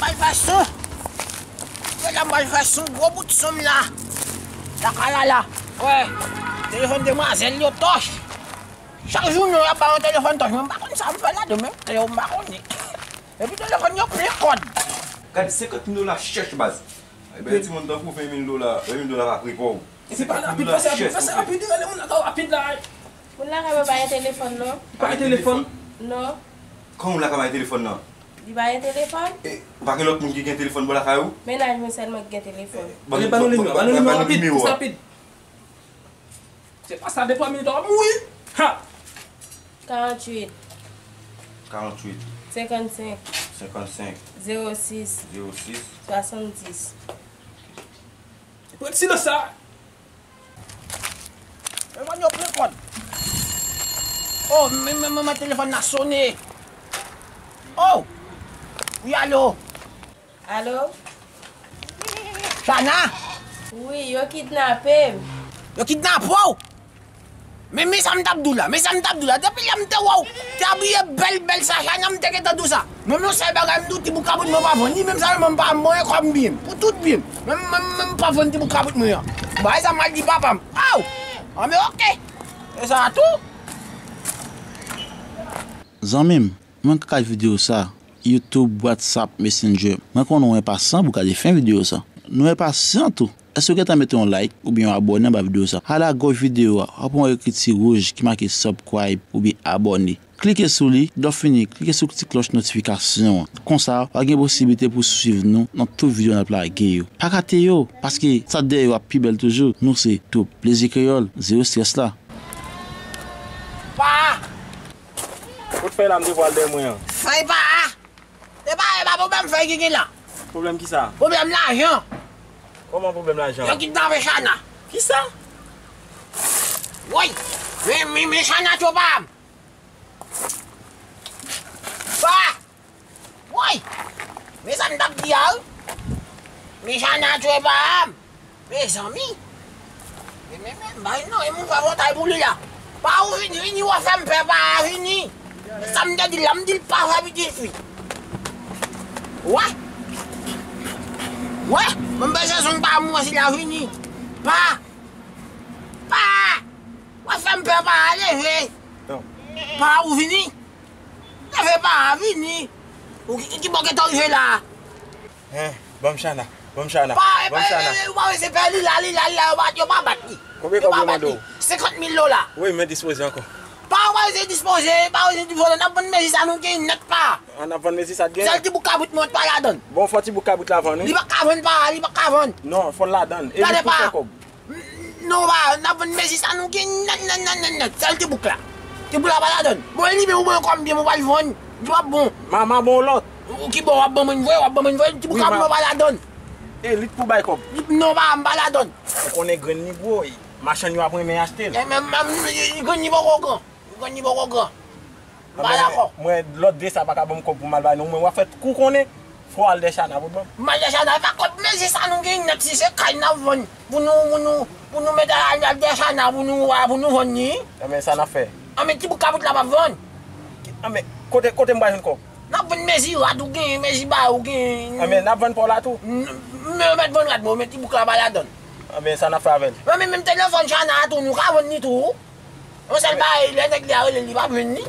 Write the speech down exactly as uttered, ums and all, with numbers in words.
Malfason. Yo la malfason, gwo bout sonm la. Lakay la la. Wè. Telefòn demwazèl yo tòch. Chak jounen y ap ba yon telefòn tòch, men m pa konn sa m fè ladan, men klè m pa konnen. Epi telefòn yo plen kòd. Gade senkant mil dola chèch baz. Ebyen timoun tankou ven mil dola, ven mil dola pa pre pa w. Se pa rapid, pase rapid, pase rapid, gade moun lakay rapid la. Moun lakay mwen pa gen telefòn non. Pa gen telefòn? Non. Kòman moun lakay pa gen telefòn nan? Li pa gen telefòn? E, ou pa gen lòt moun ki gen telefòn bò lakay ou? Mennaj mwen sèlman ki gen telefòn. Ban nou, ban nou nimewo a, ban nou nimewo a. Plis rapid. Se pa sa, de twa minit w ap mouri. Ha! Karanntuit. Karanntuit. Senkannsenk. Senkannsenk. Zewo sis. Zewo sis. Swasanndis. Pran silans sa. Telefòn yo plen kòd. Oh, men, men, men, men telefòn nan sone. Oh! Wi, alo. Alo? Chana? Wi, yo kidnape m. Yo kidnape w? Men, men sa m t ap di w la, men sa m t ap di w la. Depi lè m te wè w te abiye bèl, bèl sa, Chana, m te gentan di w sa. Men, men yon sèl bagay m di w, ti bout kabrit mwen pa vann li, menm sa, menm pa mwen kòb byen, pou tout byen. Men, men, men m pa vann ti bout kabrit mwen an. Bagay sa m al di papa m. Aw! Anben, oke. E sa a tou. Zanmi m, mwen k gad videyo sa, YouTube, WhatsApp, Messenger. Mwen konnen w enpasyan pou gade fen videyo sa. Nou enpasyan tou. Èske w gentan mete yon like oubyen yon abòne anba videyo sa? Al agoch videyo a, w ap wè yon ekriti wouj ki make subscribe oubyen abòne. Klike sou li, lè w fini, klike sou ti klòch notifikasyon an. Konsa, w a gen posiblite pou w swiv nou nan tout videyo n ap lage yo. Pa rate yo, paske sa k dèyè yo ap pi bèl toujou. Nou se Twoup Plezi Kreyòl, zewo estrès la. Pa! Kot fèy la m te pral dèyè mwen an? Fèy pa! E pa, e pa pwoblèm fèy ki gen la. Pwoblèm kisa? Pwoblèm lajan. Kòman pwoblèm lajan? Yo kidnape Chana. Kisa? Woy! Men, men, men Chana tchwe pa m. Pa! Woy! Men sa m t ap di a wi. Men Chana tchwe pa m. Mezanmi! Men, men, men, bay non, e moun fè fòtay pou li la. Pa ou vini, vini, w ap fè m pè, pa vini. Sa m te di l la, m di l pa fè pitit fi. Wè? Wè? Mwen bezwen sonn pa mwen si la vini. Pa! Pa! W ap fè m pè, pa leve. Pa ou vini. Leve pa vini. Ou ki, ki bò ke t rive la? Hein, ban m Chana, ban m Chana, ban m Chana. Pa, ou pa wè se pè li la, li la, li la, yo pa, yo pa bat li. Konbyen kòb yo mande w? Senkant mil dola. Wi, men dispoze ankò. Pa, ou pa wè se dispoze, pa wè se dispoze, n ap vann mezi sa nou gen nèt pa. An ap vann mezi sa t gen? Sèl ti bout kabrit mwen pa ladann. Bon, fò ti bout kabrit la vann wi. Li pa ka vann pa, li pa ka vann. Non, fò l ladann. E li pou fè kòb. Non, pa, n ap vann mezi sa nou gen nèt, nèt, nèt, nèt, nèt. Sèl ti bouk la. Ti bouk la pa ladann. Bon, e li menm ou ban yo kòm byen, ou pral vann. Li p ap bon. Mama bon lòt. Ou ki bò w ap ban mwen vre, w ap ban mwen vre, ti bouk la mwen pa ladann. E li t pou bay kòb. Li, non, pa, m pa ladann. Ou konnen grenn li gwo, machann yo ap renmen achte l. E men, men, grenn li poko gran. Grenn li poko gran. M pa dakò. Mwen, lòt de sa pa ka ban m kòb pou m al bay non. Mwen, w ap fè kou konnen. Fò w al dèyè Chana pou ban m. M al dèyè Chana, e pa kòb mezi sa nou gen nèt, si se kay n ap vann. Pou nou, pou nou, pou nou met al, al dèyè Chana, pou nou, pou nou vann li. Anben, sa n ap fè? Anben, ti bout kabrit la p ap vann. Anben, kote, kote m pral jwenn kòb? N ap vann mezi rad ou gen, mezi ba ou gen. Anben, n ap vann pa w la tou. M, m, m mèt vann rad mwen, men ti bouk la pa ladann. Anben, sa n ap fè avè l? Anben, menm telefòn Chana a tou, nou ka vann li tou. Yon sèl bagay, lè nèg li a rele l, li p ap jwenn li.